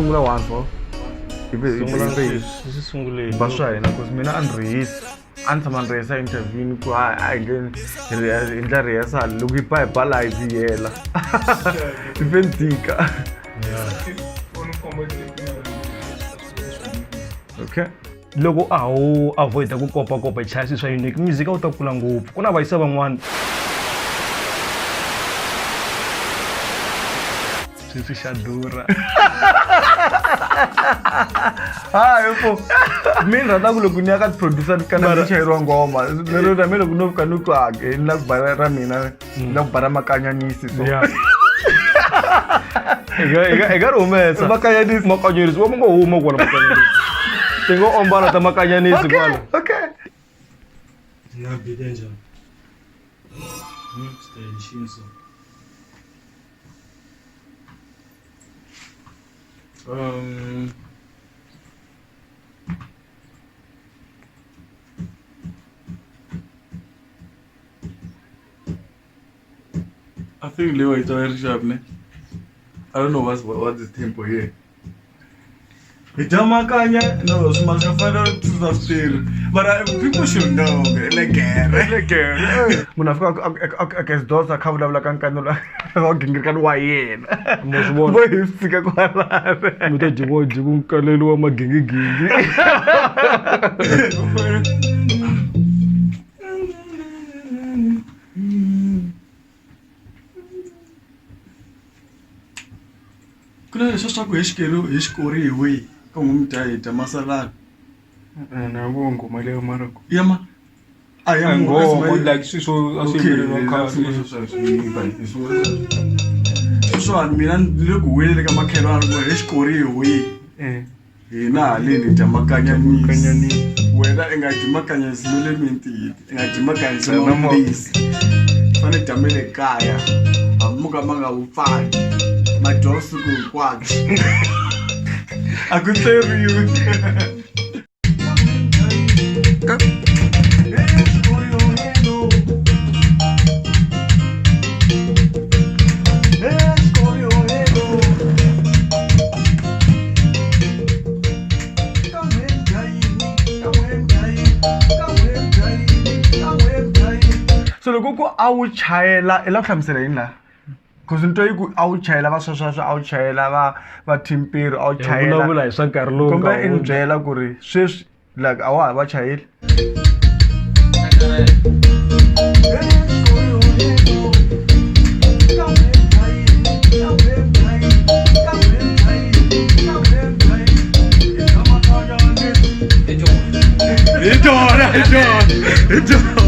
Sungula once ho. Sungula swi sunguleni. Ba swa hina cause mina a ni rihisi. A ni tshama ni rihisa interview ni ku a hi endleni hi endla rehearsal loko yi ba hi ba laha yi vuyela. Yi ve ni tika. Okay. Loko a ho avoid ku kopakopa hi chaya swilo swa unique music a wu ta kula ngopfu ku na vayisa van'wana sweswi xa durha. Hayi fo mi ni rhandza ku loko ni ya ka ti-producer ni kana ni chayeriwa ngoma lero na mina loko no fika ni ku a ni la ku ba ra mina ni la ku ba ra makanyanisi so. Yeah. Hi nga ri humesa makanyanisi makanyanisi wa ngo huma kwala makanyanisi ti ngo ombala ta makanyanisi kwala. Okay. Na beat njhani? Style xinso. I think leyo yi ta ri sharp ne. I don't know what's the tempo here. Hi dya makanya no swi ma swi fanele swi swi tirhi. But people should know legere. Legere. Munhu a fika a kesdosa a kha vulavula ka nkanu la wa gingirikani wa yena. Mo swi vona. Vo hi swi tshika kwalano. Mi ta dyiwa dyi ku nkalelo wa magigigingi. Ku na leswi swa ku hi xikeri hi xikoriwe ka n'wi mi dya hi dya masalana. Na vo nghoma leyo mara ku. Ya ma a ya Nghoma like swilo swo a swi yimbeleriwa khale. Sweswiwani mina ni le ku huweleni ka makhelwani ku hi xikoriwe. Hina haleni hi dya makanyanisi. Wena i nga dyi makanyanisi ma le mintini, i nga dyi makanyanisi ma mambisi. Fanele dya ma le kaya hambi mo ka ma nga vupfangi ma dyiwa vusiku hinkwabyo. A ku tleriwi. So loko ku a wu chayela i lava ku hlamusela yini laha? Cause ni twa yi ku a wu chayela va swesweswo a wu chayela va va Thimpiri a wu chayela vulavula hi swa nkarhi lowu kumbe i ni byela ku ri sweswi like a wa ha va chayeli. Hi tona, hi tona, hi tona.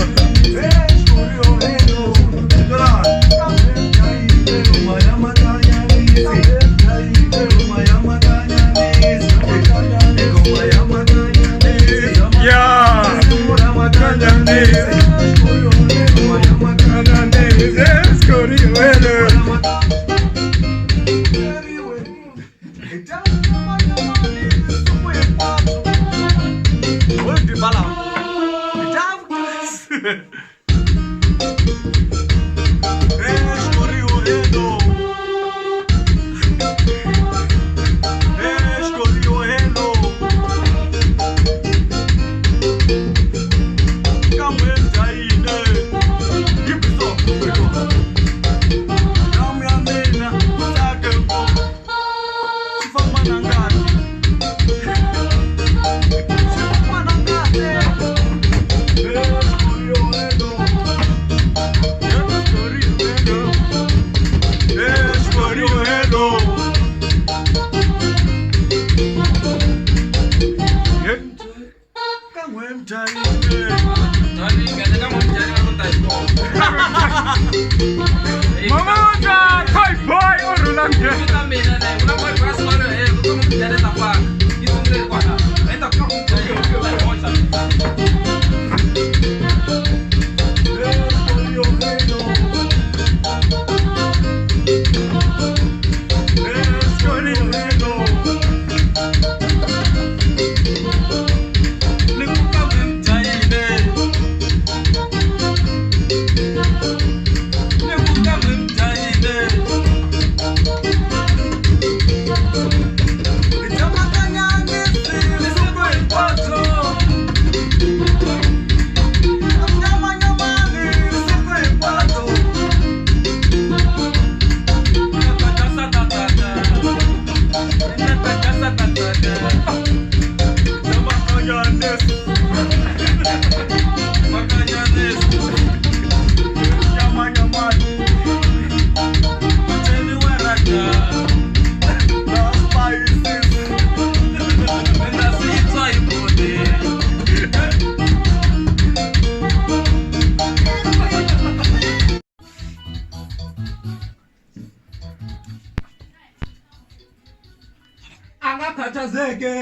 nga khathazeki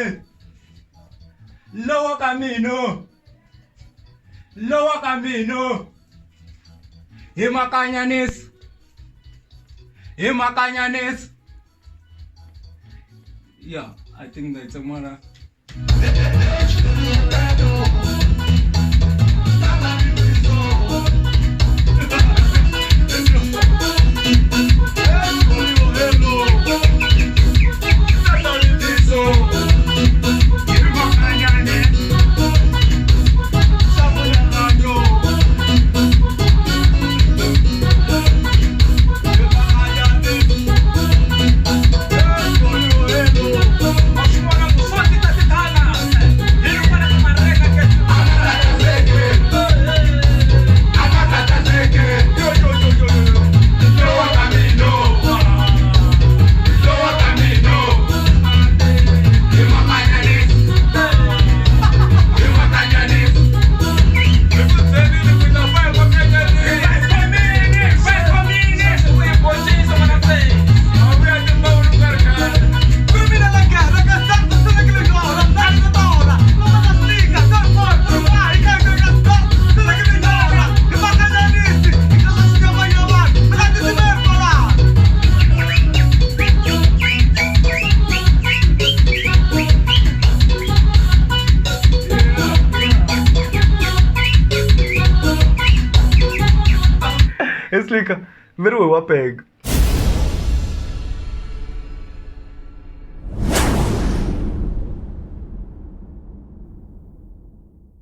lowa ka mino lowa ka mino hi makanyanisi hi makanyanisi yeah i think that's a mara Eslika, veri we wa pega.